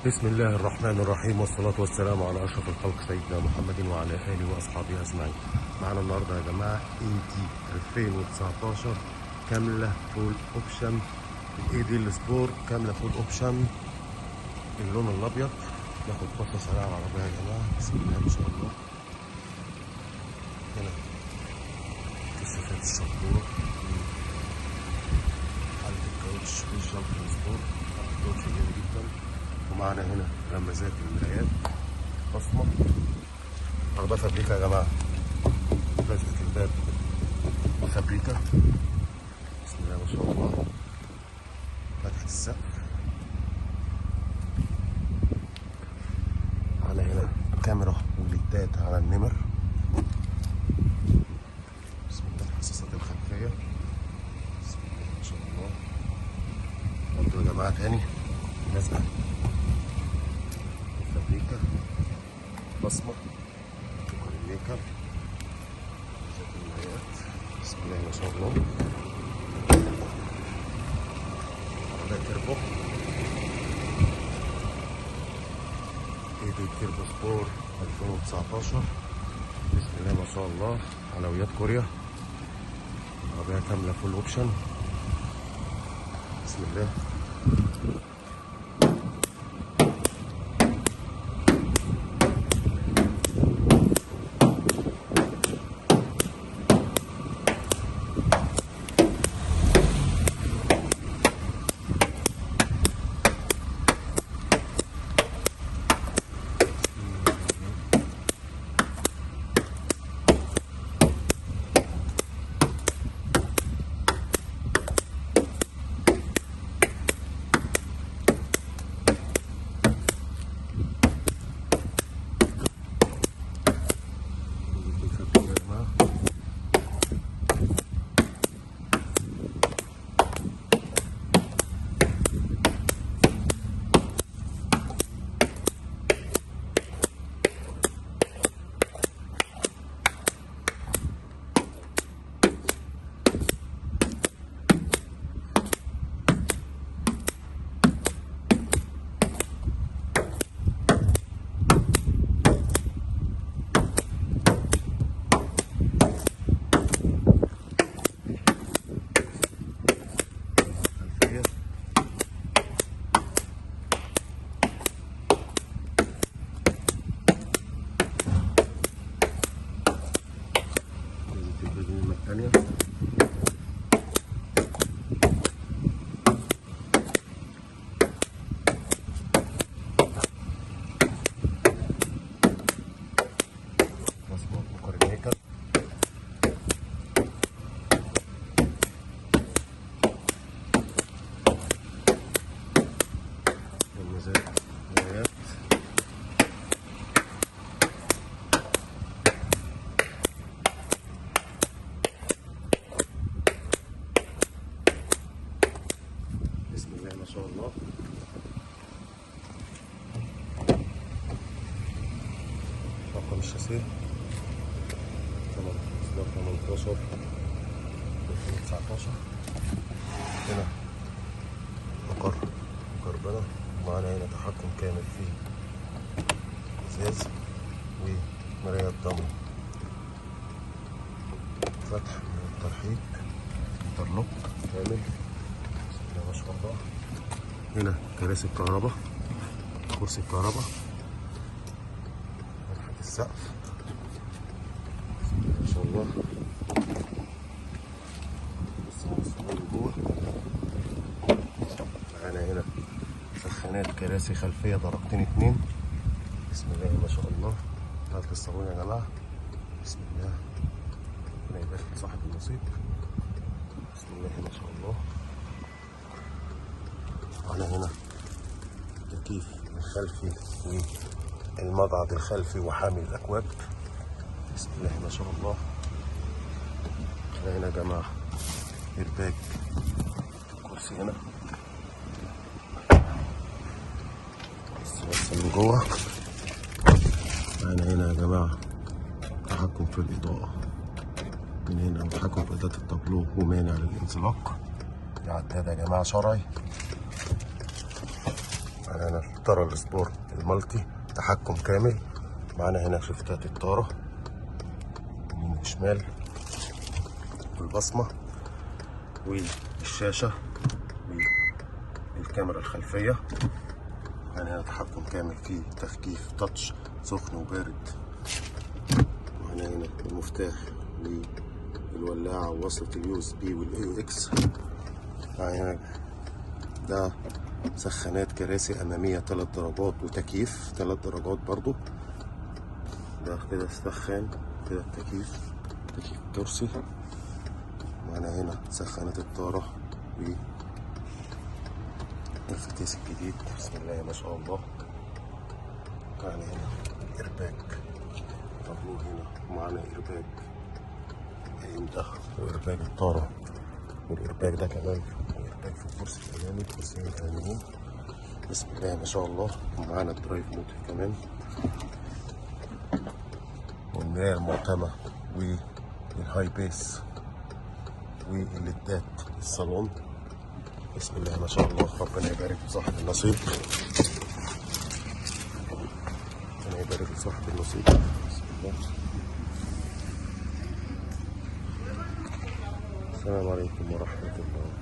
بسم الله الرحمن الرحيم، والصلاة والسلام على أشرف الخلق سيدنا محمد وعلى آله وأصحابه أجمعين. معانا النهارده يا جماعة AD 2019 كاملة full option، ال AD ال sport كاملة full option، اللون الأبيض. ناخد بصة سريعة على العربية يا جماعة، بسم الله ما شاء الله. هنا كشافات الشبورة، حالة الكاوتش والجنط ال sport، حالة الكاوتش جامد جدا. ومعنا هنا غمازات المرايات بصمة، عربية فابريكا يا جماعة، لزقة الباب فابريكا، بسم الله ما شاء الله. فتحة السقف على هنا، كاميرا وليدات على النمر، بسم الله. الحساسات الخلفية، بسم الله ما شاء الله. برضه يا جماعة تاني لزقة فابريكا، بصمة، الميكر، بسم الله ما شاء الله. عربية تربو AD Turbo Sport 2019، بسم الله ما شاء الله. حلويات كوريا، عربية كاملة full option، بسم الله. الثانية مظبوط، مكر المزاد مرايات، بسم الله ما شاء الله. رقم الشاسيه 18 2019. هنا مقر مكربنة، ومعانا هنا تحكم كامل في ازاز ومرايات ضم، فتح من الترحيب، انترلوك كامل، بسم الله ما شاء الله. هنا كراسي الكهرباء، كرسي الكهرباء، فتحة السقف، بسم الله ما شاء الله. بص على الصالون جوه، معانا هنا سخانات، كراسي خلفية درجتين 2، بسم الله ما شاء الله. حالة الصالون يا جماعة، بسم الله، ربنا يبارك لصاحب النصيب، بسم الله ما شاء الله. معانا هنا التكييف الخلفي والمقعد الخلفي وحامل الأكواب، بسم الله ما شاء الله. هنا يا جماعة إرباك الكرسي هنا، بس من جوه. معانا هنا يا جماعة تحكم في الإضاءة من هنا، وتحكم في إضاءة التابلو ومانع للانزلاق. العداد يا جماعة شرعي. معانا هنا الطارة ال sport ال multi تحكم كامل. معانا هنا شفتات الطارة يمين وشمال والبصمة والشاشة والكاميرا الخلفية. معانا هنا تحكم كامل في تكييف touch سخن وبارد. معانا هنا المفتاح للولاعة ووصلة ال USB وال AUX. معانا ده سخانات كراسي أمامية 3 درجات وتكييف 3 درجات برضو. ده كده سخان، كده التكييف، تكييف كرسي. معانا هنا سخانات الطارة والفتيس الجديد، بسم الله ما شاء الله. معانا هنا إرباك طابلوه هنا، ومعانا إرباك ده وإرباك الطارة والإرباك ده كمان، وإرباك في الكرسي الأمامي، الكرسيين الأماميين، بسم الله ما شاء الله. ومعانا ال drive mode كمان، والمراية المعتمة وال high base والليدات الصالون، بسم الله ما شاء الله. ربنا يبارك لصاحب النصيب، ربنا يبارك لصاحب النصيب، بسم الله. السلام عليكم ورحمة الله.